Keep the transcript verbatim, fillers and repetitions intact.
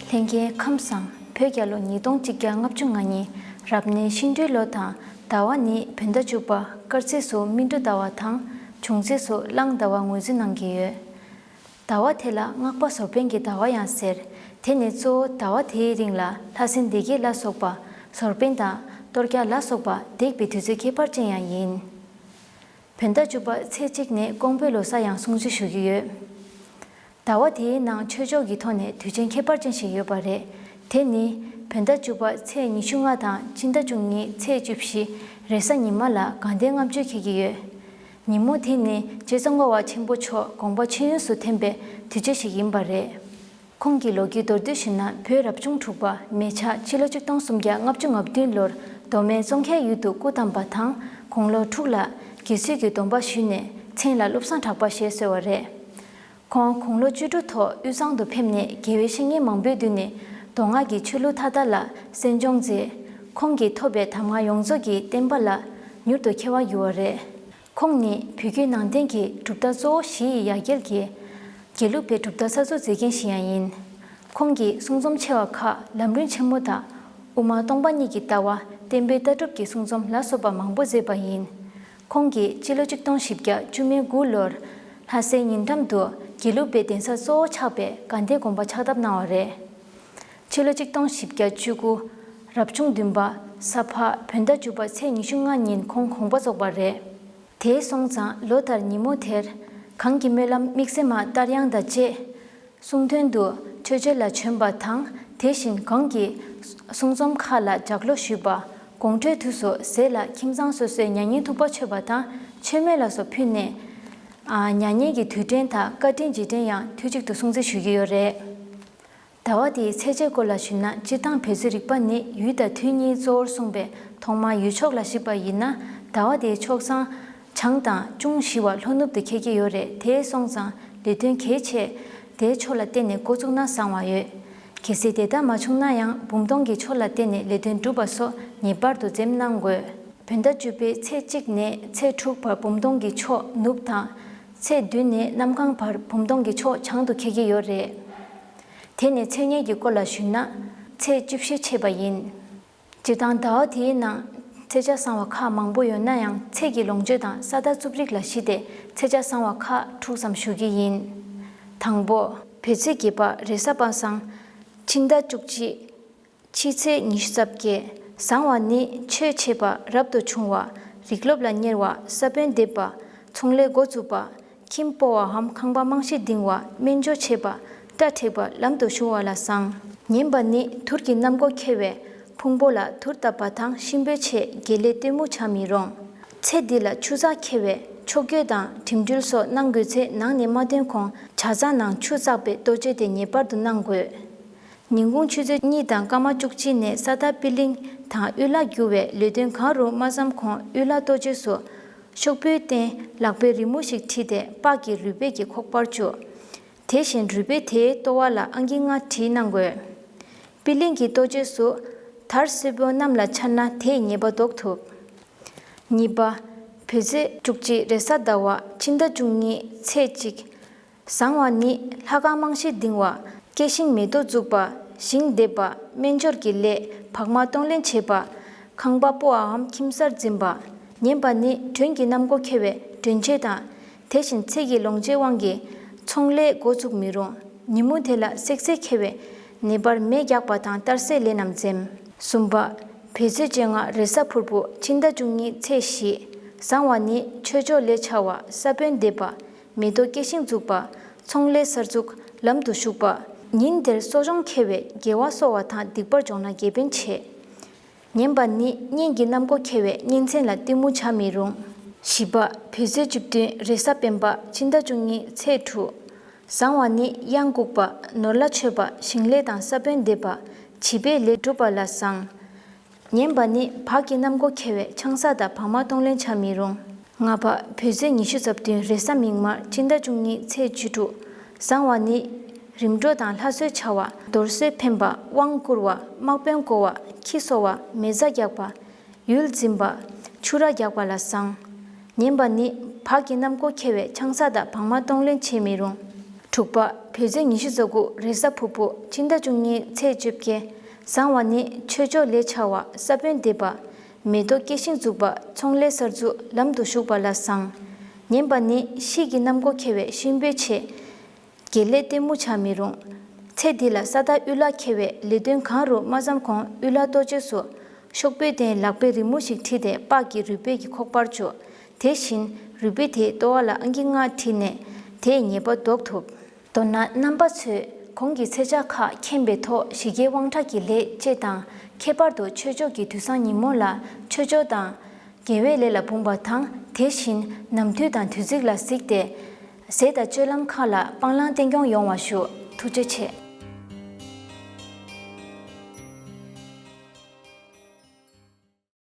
ལྷན་རྒྱས་ཁམས་བཟང་། བོད་རྒྱལ་ལོ་ཉིས་སྟོང་གཅིག་བརྒྱ་ལྔ་བཅུ་ང་གཉིས་རབ་གནས་ཤིང་སྦྲུལ་ལོ་དང་ཟླ་བ་ནི་བོད་ཟླ་བཅུ་པ། སྐར་རྩིས་སུ་སྨིན་དྲུག་ཟླ་བ་དང་འབྱུང་རྩིས་སུ་གླང་ཟླ་བ་ངོས་འཛིན་གནང་གི་ཡོད། ཟླ་བ་དེ་ལ་སྔགས་པ་ཟོར་དཔོན་གྱི་ཟླ་བ་ཡང་ཟེར། དེ་ནི་གཙོ་བོ་ཟླ་བ་དེའི་རིང་ལ་ལྷ་སྲིན་སྡེ་བརྒྱད་ལ་སོགས་པ་ཟོར་དཔོན་དང་གཏོར་རྒྱག་ལ་སོགས་པ་འདེགས་པའི་དུས་ཚོད་ཁྱད་པར་ཅན་ཡང་ཡིན། བོད་ཟླ་བཅུ་པ་ཚེས་གཅིག་ནས་ཀོང་པོའི་ལོ་གསར་ཡང་སྲུང་བརྩི་ཞུ་གི་ཡོད། ཟླ་བ་དེའི་ནང་ཆོས་ཕྱོགས་ཀྱི་ཐོག་ནས་དུས་ཆེན་ཁྱད་པར་ཅན་ཞིག་ཡོད་པ་རེད། དེ་ནི་བོད་ཟླ་བཅུ་པ་ཚེས་ཉི་ཤུ་ལྔ་དང་ཕྱི་ཟླ་བཅུ་གཉིས་ཚེས་བཅུ་བཞི་རེས་གཟའ་ཉི་མ་ལ་དགའ་ལྡན་ལྔ་མཆོད་འཁེལ་གྱི་ཡོད། ཉིན་མོ་དེ་ནི་རྗེ་ཙོང་ཁ་པ་ཆེན་པོ་མཆོག་དགོངས་པ་ཆེན་ཡོངས་སུ་ཐིམ་པའི་དུས་ཆེན་ཞིག་ཡིན་པ་རེད། ཁོང་གི་ལོ་རྒྱུས་མདོར་བསྡུས་ཞུས་ན། བོད་རབ་བྱུང་དྲུག་པ་མེ་ཆ་ཕྱི་ལོ་ཆིག་སྟོང་སུམ་བརྒྱ་ལྔ་བཅུ་ང་བདུན་ལོར་མདོ་སྨད་ཙོང་ཁའི་ཡུལ་དུ་སྐུ་བལྟམས་པ་དང་། དགུང་ལོ་དྲུག་ལ་དགེ་ཚུལ་གྱི་སྡོམ་པ་ཞུས་ནས་མཚན་ལ་བློ་བཟང་གྲགས་པ་ཞེས་གསོལ་བ་རེད། ཁོང་དགུང་ལོ་བཅུ་དྲུག་ཐོག་དབུས་གཙང་དུ་ཕེབས་ནས་དགེ་བའི་བཤེས་གཉེན་མང་པོའི་མདུན་ནས་མདོ་སྔགས་ཀྱི་ཆོས་ལུགས་མཐའ་དག་ལ་གསན་སྦྱོང་མཛད། ཁོང་གིས་ཐོབ་པའི་གདམས་ངག་ཡོངས་རྫོགས་ཀྱི་བསྟན་པ་ལ་མྱུར་དུ་མཁས་པར་གྱུར་བ་རེད། ཁོང་ནི་བོད་བརྒྱུད་ནང་བསྟན་གྱི་གྲུབ་མཐའ་གཙོ་བོ་བཞི་ཡི་ཡ་གྱལ་གྱི་དགེ་ལུགས་པའི་གྲུབ་མཐའ་གསར་བཟོ་མཛད་མཁན་ཞིག་ཡང་ཡིན། ཁོང་གི་གསུང་རྩོམ་ཆེ་བ་ཁག་ལམ་རིམ་ཆེན་མོ་དང་། དབུ་མ་སྟོང་པ་ཉིད་ཀྱི་ལྟ་བ། བསྟན་པའི་ལྟ་གྲུབ་ཀྱི་གསུང་རྩོམ་ལ་སོགས་པ་མང་པོ་མཛད་པ་ཡིན། ཁོང་གིས་སྤྱི་ལོ་ཆིག་སྟོང་བཞི་བརྒྱ་བཅུ་མེད་དགུ་ལོར་ལྷ་སའི་ཉེ་འགྲམ་དུ་དགེ་ལུགས་པའི་གདན་ས་གཙོ་བོ་ཆགས་པའི་དགའ་ལྡན་དགོན་པ་ཕྱག་བཏབ་གནང་བ་རེད། ཕྱི་ལོ་ཆིག་སྟོང་བཞི་བརྒྱ་བཅུ་དགུ་རབ་བྱུང་བདུན་པ་ས་ཕག་བོད་ཟླ་བཅུ་པ་ཚེས་ཉི་ཤུ་ལྔ་ཉིན་ཁོང་དགོངས་པ་རྫོགས་པ་རེད། དེ་སོང་ཙང་ལོ་ལྟར་ཉིན་མོ་དེར་གང་གི་སྨོན་ལམ་དམིགས་བརྩེ་མ་ལྟར་དབྱངས་དང་བཅས། གསུང་འདོན་དུ་མཆོད་མཇལ་ལ་བྱོན་པ་དང་། དེ་བཞིན་གང་གི་གསུང་རྩོམ་ཁག་ལ་ལྗགས་ཀློག་ཞུས་པ། དགོང་དྲོའི་དུས་སུ་ཟས་ལ་ཁྱིམ་ཚང་སོ་སོའི་མྱ་ངན་ཐུག་པ་མཆོད་པ་དང་མཆོད་མེ་ལ་སོགས་ཕུལ་ནས། ཨ། མྱ་ངན་གྱི་དུས་དྲན་དང་བཀའ་དྲིན་རྗེས་དྲན་ཡང་དུས་གཅིག་ཏུ་སྲུང་བརྩི་ཞུ་གི་ཡོད་རེད། ཟླ་བ་དེའི་ཚེས་བཅད་སྐོར་ལ་ཞུས་ན། སྤྱིར་བཏང་བོད་ཚེས་རིག་པ་ནི་ཡུལ་དང་དུས་གཉིས་གཙོ་བོར་གསུངས་པའི་ཐོག་མར་ཡུལ་ཕྱོགས་ལ་གཞིགས་པ་ཡིན་ན། ཟླ་བ་དེའི་ཕྱོགས་བཟང་བྱང་དང་ཅུང་ཞི་བ་ལྷོ་ནུབ་ཏུ་འཁེལ་གྱི་ཡོད་རེད། དེ་སོང་ཙང་ལས་དོན་གལ་ཆེ་དེའི་ཕྱོགས་ལ་བརྟེན་ནས་འགོ་བཙུགས་ན་བཟང་བ་ཡོད། གལ་སྲིད་དེ་ལྟར་མ་བྱུང་ན་ཡང་འབུམ་སྟོང་གི་ཕྱོགས་ལ་བརྟེན་ནས་ལས་དོན་སྒྲུབ་པ་སོགས་ངེས་པར་དུ་འཛེམ་གནང་དགོས། བོད་ཟླ་བཅུ་པའི་ཚེས་གཅིག་ནས་ཚེས་དྲུག་བར་འབུམ་སྟོང་གི་ཕྱོགས་ནུབ་དང་། ཚེས་བདུན་ནས་གནམ་གང་བར་འབུམ་སྟོང་གི་ཕྱོགས་བྱང་དུ་འཁེལ་གྱི་ཡོད་རེད། དེ་ནས་མཚན་ཉིད་ཀྱི་སྐོར་ལ་ཞུས་ན། ཚེས་བཅུ་བཞི་ཆད་པ་ཡིན། སྤྱིར་བཏང་ཟླ་བ་དེའི་ནང་ཚེས་ཆ་བཟང་བ་ཁག་མང་པོ་ཡོད་ན་ཡང་། ཚེས་ཀྱི་ལོངས་སྤྱོད་དང་ས་མཐའ་རྩུབ་རིགས་ལ་གཞི་སྟེ་ཚེས་ཆ་བཟང་བ་ཁག་དྲུག་ཙམ་ཞུ་གི་ཡིན། དང་པོ། བོད་ཚེས་བརྒྱད་པ་རེས་གཟའ་པ་སངས། ཕྱི་ཟླ་བཅུ་གཅིག་ཕྱི་ཚེས་ཉི་ཤུ་རྩ་བརྒྱད། བཟང་བ་ནི་ཆོས་འཆད་པ་རབ་ཏུ་བྱུང་བ། རིགས་སློབ་ལ་གཉེར་བ། ས་བོན་འདེབས་པ། ཚོང་ལས་འགོ་བཙུགས་པ། ཁྱིམ་སྤོ་བའམ་ཁང་པ་རྨང་གཞི་འདིང་བ། སྨན་སྦྱོར་བྱེད་པ། སྐྲ་བྲེག་པ། ལམ་དུ་ཞུགས་པ་ལ་བཟང་། ངན་པ་ནི་དུར་གྱི་གནམ་སྒོ་ཁེལ་བའི་ཕུང་པོ་ལ་དུར་བཏབ་པ་དང་གཤིན་པོའི་ཆེད་དགེ་ལས་གཏི་མུག་བྱ་མི་རུང་། ཚེས་འདི་ལ་ཆུ་ཚགས་ཁེལ་བས་ཕྱོགས་བསྐྱོད་དང་འགྲིམ་འགྲུལ་སོགས་གནང་དགོས་ཚེ་ནང་ནས་མ་ཐོན་གོང་བྱ་ཚང་ནང་ཆུ་བཙགས་པའི་ལྟོ་ཆས་དེ་ངེས་པར་དུ་གནང་དགོས། ཉིན་གུང་ཆུ་ཚོད་གཉིས་དང་སྐར་མ་བཅུ་གཅིག་ནས་ས་མཐའ་པི་ལིང་དང་དབུལ་ལ་རྒྱུ་བའི་ལས་དོན་གང་རུང་མ་བརྩམས་གོང་དབུལ་ལ་ལྟོ་ཆས་སུ་ཤོག་བུའི་སྟེང་ལག་པའི་རི་མོ་ཞིག་བྲིས་ཏེ་པགས་ཀྱི་རུས་སྦལ་གྱི་ཁོག་པར་བཅུག་དེ་བཞིན་རུས་སྦལ་དེའི་ལྟོ་བ་ལ་ཨང་ཀི་ལྔ་བྲིས་གནང་དགོས། པི་ལིང་གི་ལྟོ་ཆས་སུ་དར་སེར་པོ་གནམ་ལ་འཕྱར་ན་དེའི་ཉེས་པ་ཟློག་ཐུབ། གཉིས་པ། བོད་ཚེས་བཅུ་གཅིག་རེས་གཟའ་ཟླ་བ་ཕྱི་ཟླ་བཅུ་གཉིས་ཚེས་གཅིག་བཟང་བ་ནི་ལྷ་ཁང་རྨང་གཞི་འདིང་བ། སྐྱེ་ཤིང་མེ་ཏོག་བཙུགས་པ། ཞིང་འདེབས་པ། སྨན་སྦྱོར་གྱི་ལས། བག་མ་གཏོང་ལེན་བྱེད་པ། ཁང་པ་སྤོ་བའམ་ཁྱིམ་གསར་འཛིན་པ། ངན་པ་ནི་མགྲོན་གྱི་གནམ་སྒོ་ཁེལ་བའི་མགྲོན་ཆས་དང་། དེ་བཞིན་ཚེས་ཀྱི་ལོངས་སྤྱོད་དབང་གིས་ཚོང་ལས་འགོ་བཙུགས་མི་རུང་། ཉིན་མོ་དེ་ལ་བསྲེག་ཚེས་ཁེལ་བས་ནད་པར་མེ་རྒྱག་པ་དང་གཏར་སའི་ལས་རྣམས་འཛེམ། གསུམ་པ། བོད་ཚེས་བཅོ་ལྔ་རེས་གཟའ་ཕུར་བུ་ཕྱི་ཟླ་བཅུ་གཉིས་ཚེས་བཞི། བཟང་བ་ནི་ཆོས་ཕྱོགས་ལས་བྱ་བ། ས་བོན་འདེབས་པ། མེ་ཏོག་སྐྱེ་ཤིང་འཛུགས་པ། ཚོང་ལས་གསར་འཛུགས། ལམ་དུ་ཞུགས་པ། ཉིན་དེར་གསོ་སྦྱོང་འཁེལ་བས་དགེ་བ་གསོ་བ་དང་སྡིག་པར་སྦྱོང་ན་དགེ་ཕན་ཆེ། ངན་པ་ནི་གཉེན་གྱི་གནམ་སྒོ་ཁེལ་བས་གཉེན་ཚན་ལ་གཏི་མུག་བྱ་མི་རུང་། བཞི་པ། བོད་ཚེས་བཅུ་བདུན་རེས་གཟའ་སྤེན་པ་ཕྱི་ཟླ་བཅུ་གཉིས་ཚེས་དྲུག་བཟང་བ་ནི་གཡང་འགུགས་པ། ནོར་ལྷ་མཆོད་པ། ཞིང་ལས་དང་ས་བོན་འདེབས་པ། བྱིས་པའི་ལས་སྒྲུབ་པ་ལ་བཟང་། ངན་པ་ནི་བག་གི་གནམ་སྒོ་ཁེལ་བས་ཆང་ས་དང་བག་མ་གཏོང་ལེན་བྱ་མི་རུང་། ལྔ་པ། བོད་ཚེས་ཉི་ཤུ་རྩ་བདུན་རེས་གཟའ་མིག་དམར་ཕྱི་ཟླ་བཅུ་གཉིས་ཚེས་བཅུ་དྲུག་བཟང་བ་ནི། རིམ་གྲོ་དང་ལྷ་གསོལ་བྱ་བ། རྡོར་གསོལ་འཕེན་པ། དབང་བསྐུར་བ། དམག་དཔོན་བསྐོ་བ། ཁྱི་གསོ་བ། མེ་བཙའ་རྒྱག་པ། ཡུལ་འཛིན་པ། ཆུ་ར་རྒྱག་པ་ལ་བཟང་། ངན་པ་ནི། བག་གི་གནམ་སྒོ་ཁེལ་བས་ཆང་ས་དང་བག་མ་གཏོང་ལེན་བྱེད་མི་རུང་། དྲུག་པ། བོད་ཚེས་ཉི་ཤུ་རྩ་དགུ་རེས་གཟའ་ཕུར་བུ་སྤྱི་ཟླ་བཅུ་གཉིས་ཚེས་བཅོ་བརྒྱད། བཟང་བ་ནི་ཆོས་ཕྱོགས་ལས་འཆར་བ་ས་བོན་འདེབས་པ། མེ་ཏོག་སྐྱེ་ཞིང་འཛུགས་པ་ཚོང་ལས་གསར་འཛུགས་ལམ་དུ་ཞུགས་པ་ལ་བཟང་། ངན་པ་ནི་ཤིག་གི་གནམ་སྒོ་ཁེལ་བས་གཤིན་པོའི་ཆེད། དགེ་ལས་ལྟད་མོ་བྱ་མི་རུང་། ཚེ་འདི་ལ་ས་བདག་གཡུལ་ལ་ཁེལ་བས་ལས་དོན་གང་རུང་མ་བརྩམས་གོང་གཡུལ་ལ་ལྟོ་ཆས་སུ། ཤོག་བུའི་སྟེང་ལག་པའི་རི་མོ་ཞིག་བྲིས་ཏེ་སྤགས་ཀྱི་རུས་སྦལ་གྱི་ཁོག་པར་བཅུག་དེ་བཞིན་རུས་སྦལ་དེའི་ལྟོ་བ་ལ་ཨང་ཀི་ལྔ་བྲིས་ནས་དེའི་ཉེས་པ་ཟློག་ཐུབ། མདོར་ན་རྣམ་པ་ཚོས་གོང་གི་ཚེས་ཆ་ཁག་མཁྱེན་པའི་ཐོག་ཞི་རྒྱས་དབང་དྲག་གི་ལས་བཅས་དང་། ཁྱད་པར་དུ་ཆོས་ཕྱོགས་ཀྱི་དུས་བཟང་ཉིན་མོ་ལ་ཆོས་ཕྱོགས་དང་། དགེ་བའི་ལས་ལ་འབུངས་པ་དང་། དེ་བཞིན་ནམ་དུས་དང་དུས་ཚིགས་ལ་གཟིགས་ཏེ། ཟས་དང་སྤྱོད་ལམ་ཁག་ལ་སྤང་བླང་བསྟེན་སྐྱོང་ཡོང་བ་ཞུ། ཐུགས་རྗེ་ཆེ།